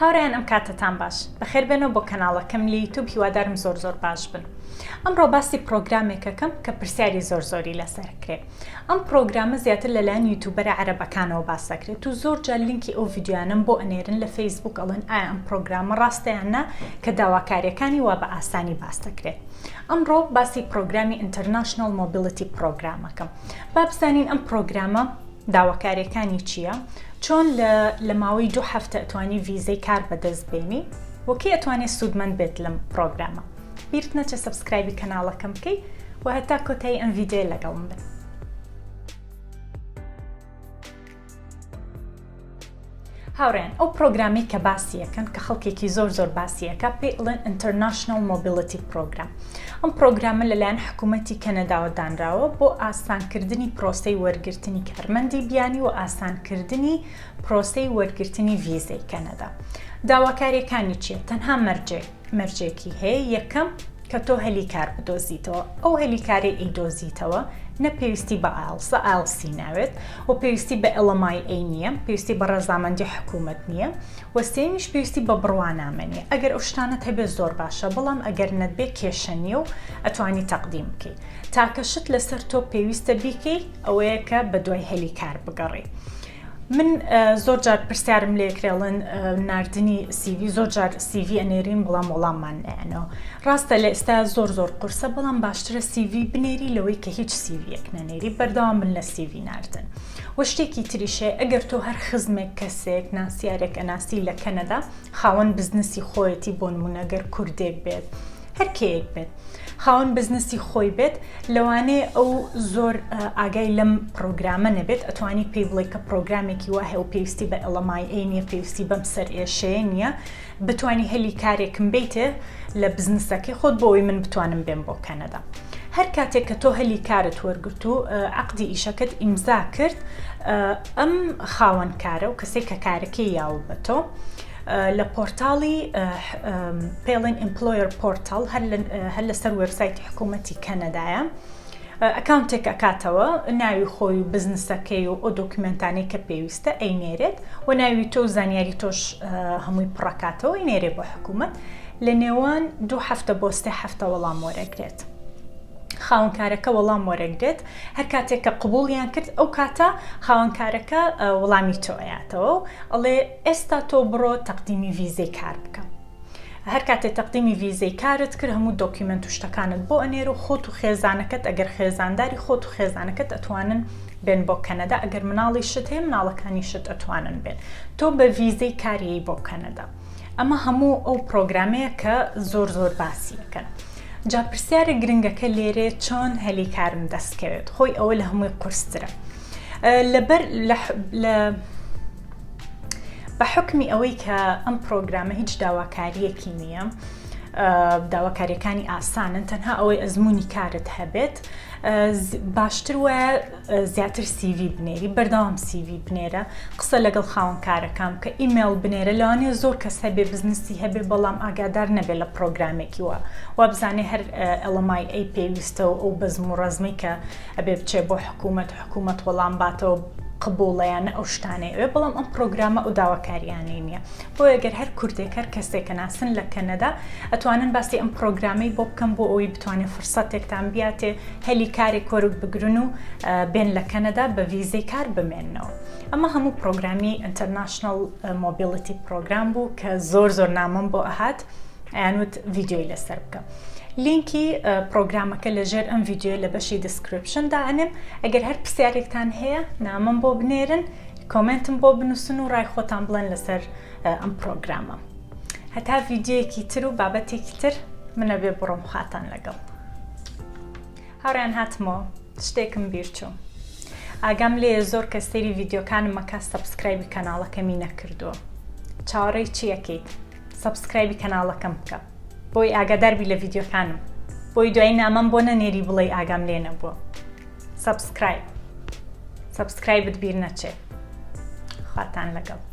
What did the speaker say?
هاوڕێیان ئەم کاتەتان باش بەخێربێنەوە بۆ کەناڵەکەم لە یوتوب هیوادارم زۆر زۆر باش بن ئەمڕۆ باسی پرۆگرامێکەکەم کە پرسیاری زۆر زۆری لەسەر کرێ ئەم پرۆگرامە زیاتر لەلایەن یوتوبەرە عەرەبەکانەوە باس دەکرێت و زۆر جار لینکی ئەو ڤیدیۆیانەم بۆ ئەنێرن لە فەیسبوک ئەڵێن ئایا ئەم پرۆگرامە ڕاستە یان نا کە داواکاریەکانی وا بە ئاسانی باس دەکرێت ئەمڕۆ باسی پرۆگرامی International Mobility Program ئەکەم با بزانین ئەم پرۆگرامە داواکاریەکانی چییە؟ چۆن لە لە ماوەی دوو هەفتە ئەتوانی ڤیزەی کار بەدەست بێنی و کێ ئەتوانێت سوودمەند بێت لەم پرۆگرامە؟ بیرت نەچێت subscribe ی کەناڵەکەم بکەی و هەتا کۆتایی ئەم ڤیدیۆیە لەگەڵم بن. هاوڕێیان ئەو پرۆگرامی کە باسی ئەکەن کە خەڵکێکی زۆر زۆر باسی ئەکا پێی ئەڵێن International Mobility Program ئەم پرۆگرامە لەلایەن حکوومەتی کەنەداوە دانراوە بۆ ئاسانکردنی پرۆسەی وەرگرتنی کارمەندی بیانی و ئاسانکردنی پرۆسەی وەرگرتنی ڤیزەی کەنەدا داواکاریەکانی چییە تەنها مەرجێک مەرجێکی هەیە یەکەم کە تۆ هەلی کار بدۆزیتەوە ئەو هەلی کارەی ئەیدۆزیتەوە نە پێویستی بە IELTS ە IELTS ی ناوێت و پێویستی بە LMIA نییە پێویستی بە ڕەزامەندی حکوومەت نییە و سێیەمیش پێویستی بە بڕوانامە نییە ئەگەر ئەو شتانەت هەبێت زۆر باشە بەڵام ئەگەر نەتبێ کێشە نییە و ئەتوانی تەقدیم بکەی تاکە شت لەسەر تۆ پێویستە بیکەی ئەوەیە کە بەدوای هەلی کار بگەڕێی من زۆر جار پرسیارم لێکرێ ئەڵێن ناردنی CV زۆر جار CV ئەنێرین بەڵام وەڵاممان نایەنەوە ڕاستە لە ئێستا زۆر زۆر قورسە بەڵام باشترە CV بنێری لەوەی کە هیچ CV یەک نەنێری بەردەوام بن لە CV ناردن و شتێکی تریشێ ئەگەر تۆ هەر خزمێک کەسێک ناسیارێک ئەناسی لە کەنەدا خاوەن بزنسی خۆیەتی بۆ نمونە گەر کوردێک بێت هەر کێیەک بێت خاوەن بزنسی خۆی بێت لەوانەیە ئەو زۆر ئاگای لەم پرۆگرامە نەبێت ئەتوانی پێی بڵێ کە پرۆگرامێکی وا هەیە و پێویستی بە LMIA نییە پێویستی بەم سەر ئێشەیە نییە بتانی هەلی کارێکم بیتێ لە بزنسەکەی خۆت بۆ ئەوەی من بتوانم بێم بۆ کەنەدا هەر کاتێک کە تۆ هەلی کارت وەرگرت و عقدی ئیشەکەت ئیمزا کرد ئەم خاوەن کارە و کەسێک کە کارەکەی یاوە بە تۆ لە پۆرتاڵی پێڵێن employer portal هەر لەسەر وێبسایتی حکوومەتی کەنەدایە account ێک ئەکاتەوە ناوی خۆی و بزنسەکەی و ئەو document انەی کە پێویستە ئەینێرێت و ناوی تۆ و زانیاری تۆش هەمووی پڕەکاتەوە ئەینێرێ بۆ حکوومەت لە نێوان دوو هەفتە بۆ سێ هەفتە وەڵام وەرەگرێت. خاوەنکارەکە وەڵام وەرەگرێت هەر کاتێک کە قبوڵیان کرد ئەو کاتە خاوەنکارەکە وەڵامی تۆ ئەیاتەوە و ئەڵێ ئێستا تۆ بڕۆ تەقدیمی ڤیزەی کار بکە هەر کاتێ تەقدیمی ڤیزەی کارت کرد هەموو document و شتەکانت بۆ ئەنێر و خۆت و خێزانەکەت ئەگەر خێزانداری خۆت و خێزانەکەت ئەتوانن بێن بۆ کەنەدا ئەگەر مناڵیشت هەیە مناڵەکانیشت ئەتوانن بێن تۆ بە ڤیزەی کاریی بۆ کەنەدا ئەمە هەموو ئەو پرۆگرامەیە کە زۆر زۆر باسی ئەکەن. جا پرسیارە گرنگەکە لێرەیە چۆن هەلی کارم دەست کەوێت خۆی ئەوە لە هەمووی قورسترە لەبەر لە بە حکمی ئەوەی کە ئەم پرۆگرامە هیچ داواکاریەکی نییە داواکاریەکانی ئاسانن تەنها ئەوەی ئەزمموی کارت هەبێت باشتر وایە زیاتر CV بنێری بەردەوام CV بنێرە قسە لەگەڵ خاوەن کارەکان بکە ئیمێڵ بنێرە لەوانەیە زۆر کەس هەبێ بزنسی هەبێ بەڵام ئاگادار نەبێ لە پرۆگرامێکی وا وابزانێ هەر LMIA پێویستە و ئەو بەزم و ڕەزمی کە ئەبێ بچێ بۆ حکوومەت حکوومەت وەڵام باتەوە قبوڵەیانە ئەو شتانەی ئەوێ بەڵام ئەم پرۆگرامە ئەو داواکاریانەی نییە بۆیە گەر هەر کوردێک هەر کەسێک ئەناسن لە کەنەدا ئەتوانن باسی ئەم پرۆگرامەی بۆ بکەم بۆ ئەوەی بتوانێت فرسەتێکتان بیاتێ هەلی کارێک وەربگرن و بێن لە کەنەدا بە ڤیزەی کار بمێننەوە ئەمە هەموو پرۆگرامی International Mobility Program بوو کە زۆر زۆر نامەم بۆ ئەهات ئەیانوت ڤیدیۆی لەسەر بکە لینکی پرۆگرامەکە لە ژێر ئەم ڤیدیۆ لە بەشی description دائەنێم ئەگەر هەر پرسیارێکتان هەیە نامەم بۆ بنێرن comment م بۆ بنووسن و ڕای خۆتان بڵێن لەسەر ئەم پرۆگرامە هەتا ڤیدیۆیەکی تر و بابەتێکی تر منە بێ بڕۆم خواتان لەگەڵ هاوڕێیان هاتمەوە شتێکم بیرچوو ئاگام لێ زۆر کە سەیری ڤیدیۆکانم مەکە subscribe ی کەناڵەکەمی نەکردووە چاوەڕێی چیەکەیت subscribe ی کەناڵەکەم بکە بۆی ئاگاداربی لە ڤیدیۆکانم بۆی دوایی نامەم بۆ نەنێری بڵێ ئاگام لێ نەبووە subscribe subscribe ت بیر نەچێ خواتان لەگەڵ.